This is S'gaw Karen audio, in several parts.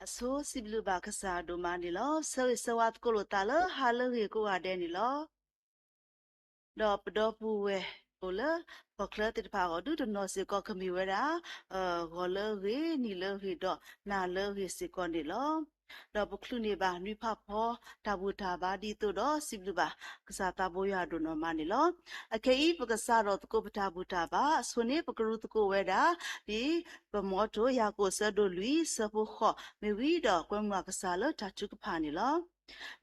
အဆိ စံးဘျုးဘၣ်ကစၢ်ဒိၣ်မးန့ၣ်လီၤ. ဆၢဂ့ၤဆၢဝါသကိးလိာ်သးလၢဟါလၢအဂ့ၤကိးဂၤဒဲးန့ၣ်လီၤ. ဒီးပဒီပုၢ်ဝဲၢ်အိၣ်လၢ ဟီၣ်ချၢသ့ၣ်တဖၣ်အဂီၢ် ဒုးတနီၤစ့ၢ်ကီးကမ့ၢ်ဝဲဒၣ် ဂီၤလၢအဂ့ၤ, နံၤလၢအဂ့ၤ, ဒီးနၤလၢအဂ့ၤစ့ၢ်ကီးန့ၣ်လီၤ. ဒီးပချုးန့ၢ်ဘၣ်နွံဖးဖီ တၢ်ဘူၣ်တၢ်ဘါဒ်သိးဒီး စံးဘျုးဘၣ် ကစၢ်သးဘိယွၤဒိၣ်နီၢ်မးန့ၣ်လီၤ. အခဲအံၤ ပကစးထီၣ်သကိးပတၢ်ဘူၣ်တၢ်ဘါ, အဆိန့ၣ် ပကရူသကိးဝဲဒၣ် ဒ်ပမီထိၣ် ယၤကိာ်အဆၢဒိၣ်လွံၢ် ဆၢဖိဃိး မ့ၢ်ဝံၤဒီးကွဲမုာ်ကစၢ်လၢတၢ်ထုကဖၣ်န့ၣ်လီၤ.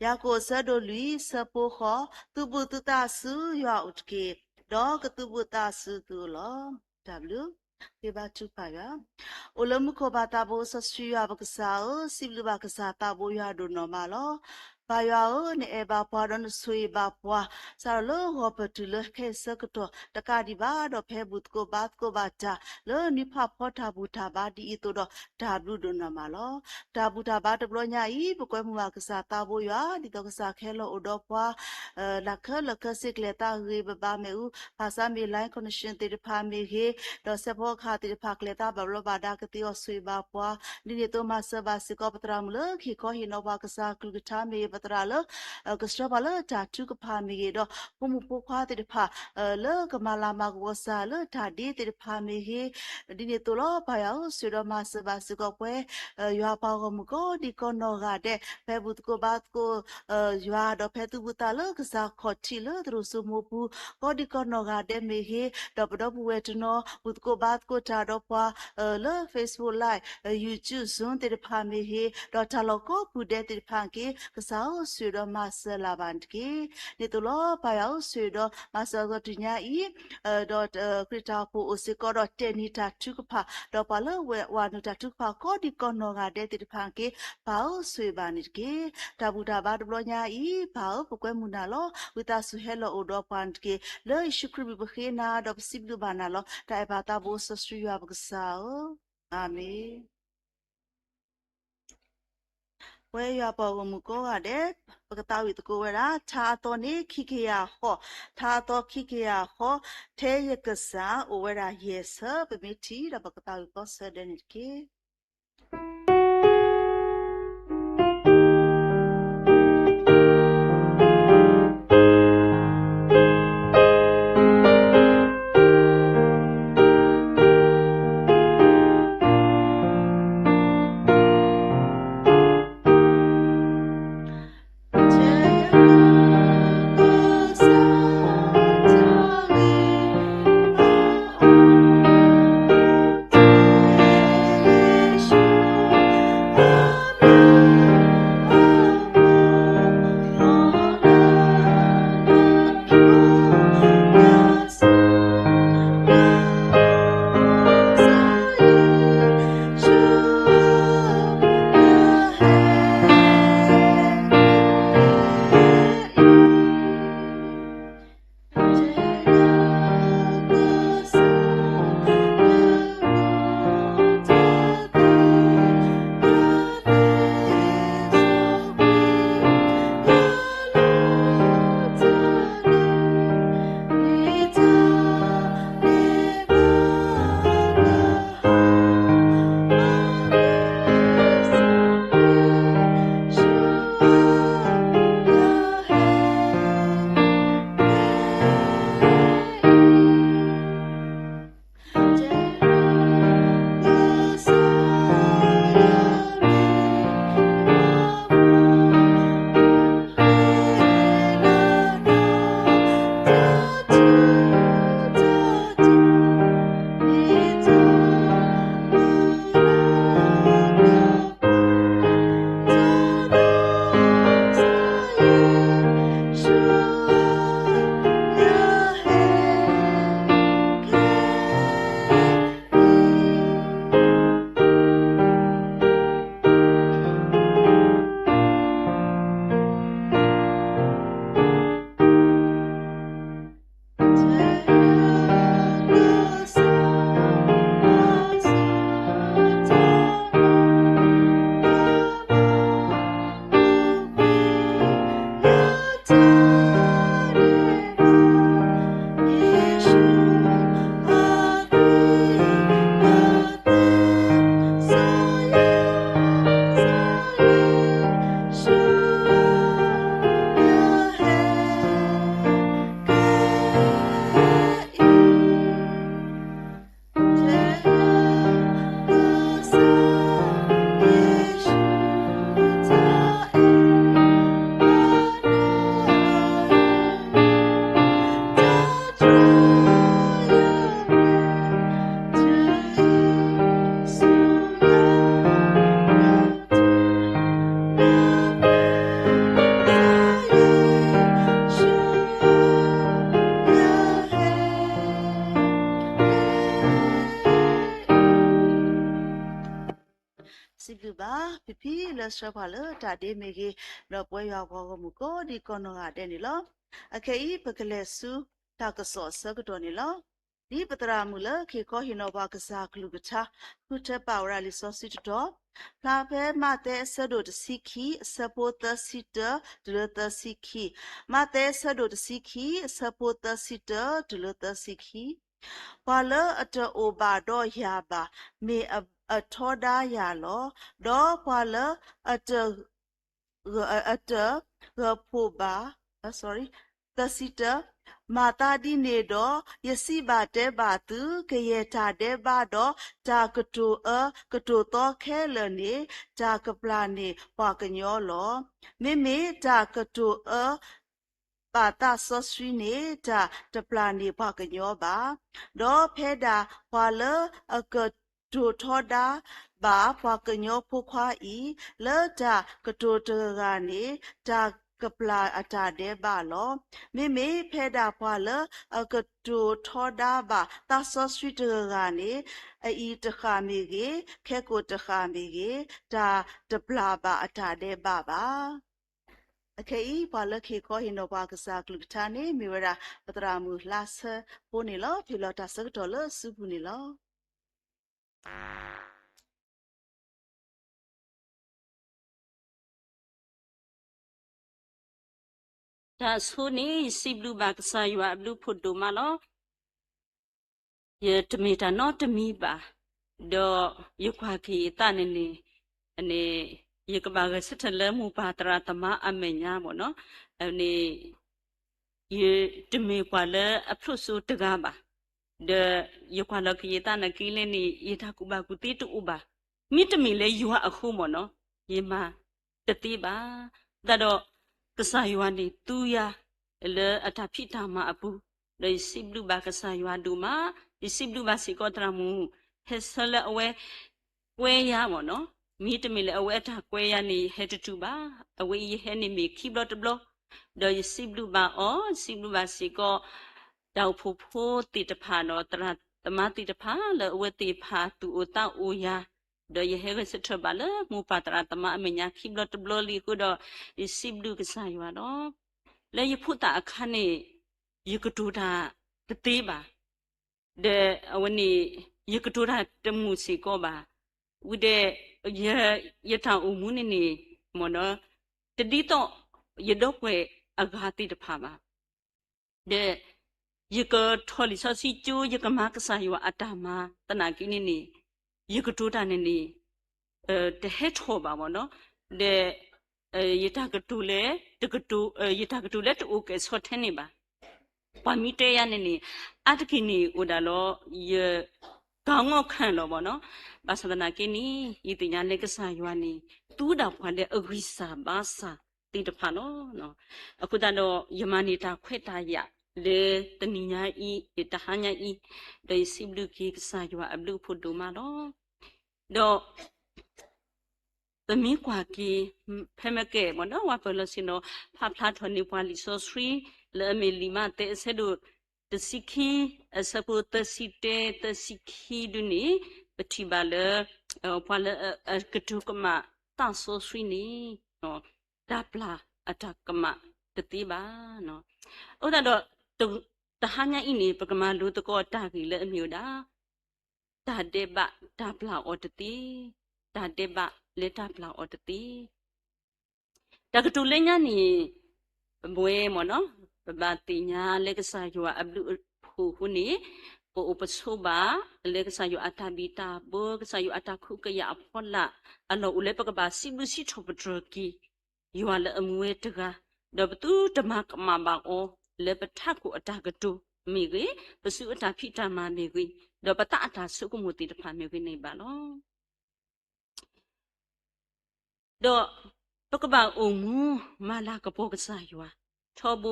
ယၤကိာ်အဆၢဒိၣ်လွံၢ် ဆၢဖိဃိး, သုးဘူးသုသးဆူယွၤအအိၣ်တက့ၢ်, ဒီးကသုးဘူးသးဆူသုအအိၣ်လီၤ. တၢ်ဘျုး ဃ့ဘါထုကဖၣ်ယွၤ အိၣ်လၢမူခိၣ်ဘၣ်သးဘိစီဆှံယွၤပကစၢ်ဧၢ, စံးဘျုးဘၣ်ကစၢ်သးဘိယွၤဒိၣ်နီၢ်မးလီၤ. ပၢ်ယွၤဧၢ, နအဲၣ်ဘၣ်ပှၤဒီးနဆိၣ်ဂ့ၤဘၣ်ပှၤ, စးထီၣ်လၢဂီၤပတုၤလၢခဲအံၤဆၢကတီၢ် တကးဒံးဘၣ်ဒီး ဖဲဘူၣ်သကိးဘါသကိးဘၣ်တၢ် လၢနွံဖးဖီတၢ်ဘူၣ်တၢ်ဘါဒ်အံၤအသိးဒီး တၢ်ဘျုးဒိၣ်နီၢ်မးလီၤ. တၢ်ဘူၣ်တၢ်ဘါတဘျီညါအံၤ ပကွဲမုာ်ဘၣ်ကစၢ်သးဘိယွၤ ဒ်သိးကစၢ်ကဟဲလီၤအိၣ်ဒီးပှၤ လၢခဲလၢာ်ခဲဆ့ ကလဲၤသးဂ့ၤဘၣ်ဘၣ်မ့ၣ်အူ, ဘၣ်ဆၣ်မ့ၢ် line connection သ့ၣ်တဖၣ်မ့ၢ်ဂ့ၤ, ဒီးစဲးဖီကဟၣ်သ့ၣ်တဖၣ် ကလဲၤသးဘၣ်ဘျီးဘၣ်ဒါ ကသ့အီၤဆိၣ်ဂ့ၤဘၣ်ပှၤ, ဒ်န့ၣ်အသိးမၤစၢၤဘၣ်စ့ၢ်ကီး ပသရၣ်မုၣ်လၢကဟ့ၣ်ခီဟ့ၣ်နီၤပှၤကစၢ်ကလုၢ်ကထါမ့ၢ်ဂ့ၤ, ပသရၣ်လၢ ကဆှၢပှၤလၢတၢ်ထုကဖၣ်မ့ၢ်ဂ့ၤ, ဒီးဖိမုၣ်ဖိခွါသ့ၣ်တဖၣ် လၢကမၤလၤမၤကပီၤကစၢ်လၢတၢ်ဒ့သ့ၣ်တဖၣ်မ့ၢ်ဂ့ၤ, ဒ်န့ၣ်အသိးလီၤ. ပၢ်ယွၤဧၢ, ဆိၣ်ဂ့ၤဒီးမၤစၢၤဘၣ်စ့ၢ်ကီးပဝဲ ယွၤပှၤဂီၢ်မုၢ်ကိးဒံကိးနီၢ်ဂၤဒဲး, ဖဲဘူၣ်သကိးဘါသကိး ယွၤ, ဒီးဖဲသုးဘူးသးလၢကစၢ်ခီၣ်ထံးလၢသရိာ်စိမိးပူၤ ကိးဒံကိးနီၢ်ဂၤဒဲးမ့ၢ်ဂ့ၤ, ဒီးပဒီပုၢ်ဝဲၢ်တနီၤ ဘူၣ်သကိးဘါသကိးတၢ်ဒီးပှၤ လၢ Facebook Live, YouTube, Zoom သ့ၣ်တဖၣ်မ့ၢ်ဂ့ၤ, ဒီးတၢ်လီၢ်ကိးပူၤဒဲးသ့ၣ်တဖၣ်က့ၤ, ကစၢ်ဧၢ, ဆိၣ်ဂ့ၤဒီးမၤစၢၤလၢၤဘၣ်န့ၣ်တက့ၢ်. ဒ်န့ၣ်အသိးလီၤ. ပၢ်ယွၤဧၢ, ဆိၣ်ဂ့ၤဒီးမၤစၢၤအသီတနံၤညါအံၤ ဒီးခရံာ်တၢ်အိၣ်ဖှိၣ်အိၣ်စ့ၢ်ကီးဒီး တဲာ်နံၤတၢ်ထုကဖၣ်, ဒီးပှၤလၢဝဲၢ်နုာ်တၢ်ထုကဖၣ်ကိးဒံကိးနီၢ်ဂၤဒဲးသ့ၣ်တဖၣ်က့ၤ, ပၢ်ဧၢ, ဆိၣ်ဂ့ၤဘၣ်န့ၣ်တက့ၢ်. တၢ်ဘူၣ်တၢ်ဘါတဘျီညါအံၤ, ပၢ်ဧၢ, ပကွဲမုာ်နၤလီၤ. ဝံသးစူၤဟဲလီၤအိၣ်ဒီးပှၤန့ၣ်တက့ၢ်. လၢယ့ၣ်ၡူးခရံာ်အမံၤပဃ့နၤ ဒီးပစံးဘျုးဘၣ်နၤလီၤ. တၢ်အဲၣ်ဘၣ်သးဘိစီဆှံယွၤပကစၢ်ဧၢ, အၤမ့ၣ်. ပဝဲယွၤပှၤဂီၢ်မုၢ်ကိးဂၤဒဲး, ပကသးဝံၣ်သကိးဝဲဒၣ် ထါအသီန့ၣ် ခံကယၤဃိး, ထါအသီခံကယၤဃိး, ထဲယကစၢ် အိၣ်ဝဲဒၣ်ယဲၢ်ဆၢ, ပမ့ၢ်ထံၣ်ဒီးပကသးဝံၣ်သီဆၢဒဲးန့ၣ်တက့ၢ်. ဆှၢပှၤလၢတၢ်ဒ့မ့ၢ်ဂ့ၤ, ဒီးပဝဲယွၤအပှၤဂီၢ်မုၢ်ကိးဒံးကီးနီၢ်ဂၤဒဲးန့ၣ်လီၤ. အခဲအံၤ ပကလဲၤဆူတၢ်ကစီၣ်အဆၢကတီၢ်န့ၣ်လီၤ. ဒ်ပသရၣ်မုၣ်လၢက့ၤခီဟ့ၣ်နီၤပှၤကစၢ်အကလုၢ်ကထါ ဃုထၢပာ်ဝဲဒၣ်လံာ်စီဆှံတတီၤ, ဖျါဖဲမးသဲအဆၢဒိၣ်တဆံခံ အဆၢဖိသၢဆံတၢ တုၤလၢသၢဆံခံ, မးသဲအဆၢဒိၣ်တဆံခံ အဆၢဖိသၢဆံတၢ တုၤလၢသၢဆံခံ. ပှၤလၢအတအိၣ်ဘၣ်ဒီးယၤဘၣ် မ့ၢ်အထီဒါယၤလီၤ. ဒီးပှၤလၢအတ အတဂၢၢ်ဖိးဘၣ်, သၢဆံတၢ, မၤသးဒ်န့ၣ်ဒီး, ယစံးဘၣ်တဲဘၣ်သု, ကယဲၢ်တၢ်ဒဲးဘးဒီး တၢ်ကတိၤအၢကတိၤသီခဲလၢာ်န့ၣ် တၢ်ကပျၢ်န့ၢ်ပှၤကညီလီၤ. မ့မ့ၢ်တၢ်ကတိၤအၢ ဘၣ်သးစီဆှံန့ၣ် တၢ်တပျၢ်န့ၢ်ပှၤကညီဘၣ်. ဒီးဖဲဒၣ်ပှၤလၢအကတိၤထီဒါဘၣ်ပှၤကညီဖိခွါအံၤ, လၢတၢ်ကတိၤတဂၤဂၤန့ၣ် တၢ်ကပျၢ်အတၢ်ဒဲးဘးလီၤ. မ့မ့ၢ်ဖဲဒၣ်ပှၤလၢအကတိၤထီဒါဘၣ်သးစီဆှံတဂၤဂၤန့ၣ်, အအံၤတဃၣ်မ့ၢ်ဂ့ၤ, ခဲကိာ်တဃၣ်မ့ၢ်ဂ့ၤ, တၢ်တပျၢ်ဘၣ်အတၢ်ဒဲးဘးဘၣ်. အခဲအံၤ ပှၤလၢက့ၤခီဟ့ၣ်နီၤပှၤကစၢ်အကလုၢ်ကထါန့ၣ် မ့ၢ်ဝဲဒၣ် ပသရၣ်မုၣ်လါဆၢဖိန့ၣ်လီၤ. ပဟ့ၣ်လီၤတၢ်ဆၢကတီၢ်လၢအစုပူၤန့ၣ်လီၤ. တၢ်အဆိန့ၣ် ယစံးဘျုးဘၣ်ကစၢ်ယွၤအဘျုးအဖှိၣ်ဒိၣ်မးလီၤ. ယတမ့ၢ်တၢ်နီတမံၤဘၣ်, ဒီးယကွၢ်က့ၤယသးန့ၣ်န့ၣ်, န့ၣ်, ယကဘၣ်ဂဲၤဆၢထၢၣ်လၢမိၢ်ပၢ်သရၣ်သမါအမဲာ်ညါမ့ၢ်နီၤ, န့ၣ်, ယတမ့ၢ်ပှၤလၢအဖျိၣ်စိတဂၤဘၣ်, ဒီးယကွၢ်လီၤက့ၤယသးနာ်က့လဲၣ်န့ၣ် ယတၢ်ကူၣ်ဘၣ်ကူၣ်သ့တအိၣ်ဘၣ်, မ့တမ့ၢ်လၢယွၤအဃိမ့ၢ်နီၤ, ယမၤတသ့ဘၣ်. သတးဒီး ကစၢ်ယွၤန့ၣ်သူယၤ လၢအတၢ်ဖံးတၢ်မၤအပူၤ, ဒီးယစံးဘျုးဘၣ်ကစၢ်ယွၤဒိၣ်မး, ယစံးဘျုးဘၣ်စ့ၢ်ကီးသရၣ်မုၣ် ဟဲဆၢလၢအဝဲကွဲယၤမ့ၢ်နီၤ, မ့တမ့ၢ်လၢအဝဲအတၢ်ကွဲယၤန့ၣ် ယဟဲတတုၤဘၣ်, အဝဲအံၤယဟဲန့ၣ်မ့ၢ်ခံဘျီတဘျီ, ဒီးယစံးဘျုးဘၣ်အီၤ, စံးဘျုးဘၣ်စ့ၢ်ကီး တၢ်အိၣ်ဖှိၣ်ဖိသ့ၣ်တဖၣ်ဒီးသရၣ်သမါသ့ၣ်တဖၣ်လၢအဝဲသ့ၣ်တဖၣ်သူၣ်အိၣ်သးအိၣ်ယၤ, ဒီးယဟဲဂဲၤဆၢထၢၣ်ဘၣ်လၢမိၢ်ပၢ်သရၣ်သမါအမဲာ်ညါခံဘျီတဘျီလံအဃိဒီး ယစံးဘျုးကစၢ်ယွၤလီၤ. လၢယဖိသၣ်အခါန့ၣ် ယကတိၤတၢ်တသ့ဘၣ်, ဒီးအဝဲန့ၣ် ယကတိၤတၢ်တမုာ်စ့ၢ်ကီးဘၣ်, ဝံၤဒီး ယတၢ်အိၣ်မူန့ၣ်န့ၣ် မ့ၢ်နီၤ, တဒ်သိးယဒီပုၢ်ဝဲၢ်အဂၤသ့ၣ်တဖၣ်ဘၣ်. ဒီး ယကထီၣ်လံာ်စီဆှံကၠိ, ယကမၤကစၢ်ယွၤအတၢ်မၤသနာ်က့န့ၣ်န့ၣ်, ယကတိၤတၢ်န့ၣ်န့ၣ် တဟဲထီၣ်ဘၣ်မ့ၢ်နီၤ, ဒီး ယတၢ်ကတိၤလၢ ယတၢ်ကတိၤလၢတအိၣ်ကဲၣ်ဆိးထဲန့ၣ်ဘၣ်. ပှၤမ့ၢ်တဲယၤန့ၣ်န့ၣ် အါတက့ၢ်န့ၣ်အိၣ်ဒၣ်လီၤ ယကၤငီၢ်ခၢၣ်လီၤမ့ၢ်နီၤ, ဘၣ်ဆၣ်သနာ်က့န့ၣ် ယသ့ၣ်ညါလၢကစၢ်ယွၤန့ၣ် သူဒၣ်ပှၤလၢအဂံၢ်စၢ်ဘါစၢ်သ့ၣ်တဖၣ်လီၤ. အဃိသတးဒီး ယမၤန့ၢ်တၢ်ခွဲးတၢ်ယာ်လၢတနံၤညါအံၤ တဟါညါအံၤ, ဒီးယစံးဘျုးက့ၤကစၢ်ယွၤအဘျုးအဖှိၣ်ဒိၣ်မးလီၤ. ဒီး ပမ့ၢ်ကွၢ်က့ၤ ဖဲမ့ၢ်ကဲမ့ၢ်နီၤ ဝၤပၢၢ်လီၤဆ့ၣ်နီၤ ဖးဖျါထီၣ်န့ၢ်ပှၤလံာ်စီဆှံ လၢအမ့ၢ်လံာ်မးသဲအဆၢဒိၣ်တဆံခံ အဆၢဖိသၢဆံတၢ သၢဆံခံဒုန့ၣ် ပထံၣ်ဘၣ်လၢ ပှၤလၢအကတိၤကမၣ်သးစီဆှံန့ၣ် တၢ်ပျၢ်အတၢ်ကမၣ်တသ့ဘၣ်. အဃိသတးဒီး တဟါညါအံၤန့ၣ် ပကမၤလိသကိးတၢ်ဂ့ၢ်လၢအမ့ၢ်ဝဲဒၣ် တၢ်ဒဲးဘးတၢ်ပျၢ်အီၤတသ့, တၢ်ဒဲးဘးလၢတၢ်ပျၢ်အီၤတသ့. တၢ်ကတိၤလၢညါန့ၣ် ပဝဲမ့ၢ်နီၤ ပဘၣ်သ့ၣ်ညါလၢကစၢ်ယွၤအဘျုးအဖှိၣ်အဃိန့ၣ် ပအိၣ်ပဆိးဘၣ် လၢကစၢ်ယွၤအတၢ်ဘံၣ်တၢ်ဘၢ ကစၢ်ယွၤအတၢ်ခွဲးတၢ်ယာ်အဖီလာ် အလီၢ်အိၣ်လၢပကဘၣ်စံးဘျုးစံးထီၣ်ပတြၢၤက့ၤ ယွၤလၢအမူဝဲတဂၤ, ဒီးပသုတမၤကမၣ်ဘၣ်အီၤ လၢပထးခိၣ်အတၢ်ကတိၤမ့ၢ်ဂ့ၤ, ပစုအတၢ်ဖံးတၢ်မၤမ့ၢ်ဂ့ၤ, ဒီးပသးအတၢ်ဆိကမိၣ်သ့ၣ်တဖၣ်မ့ၢ်ဂ့ၤန့ၣ်ဘၣ်လီၤ. ဒီးပကဘၣ်အိၣ်မူမၤလၤကပီၤကစၢ်ယွၤ ထီဘိ